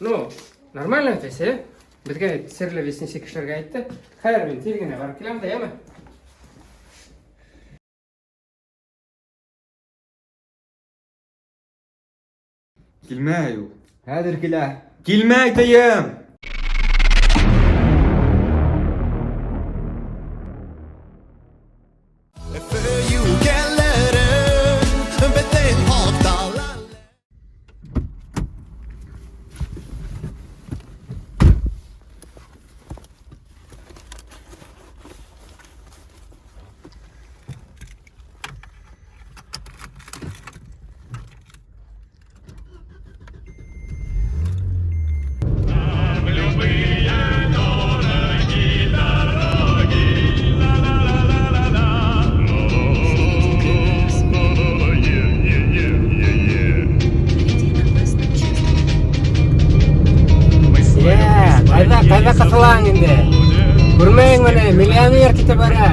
Ну, нормально бит, әсә? Беҙгә серле вестничек кешеләргә әйтте. Хәҙер мин тиҙ генә барып киләм дә, яме? Килмәй ул. Хәҙер килә. Килмәй тием! Йә, ҡайҙа, ҡайҙа ҡыҫылаң инде? Күрмәйеңме ни, миллионер китеп бара.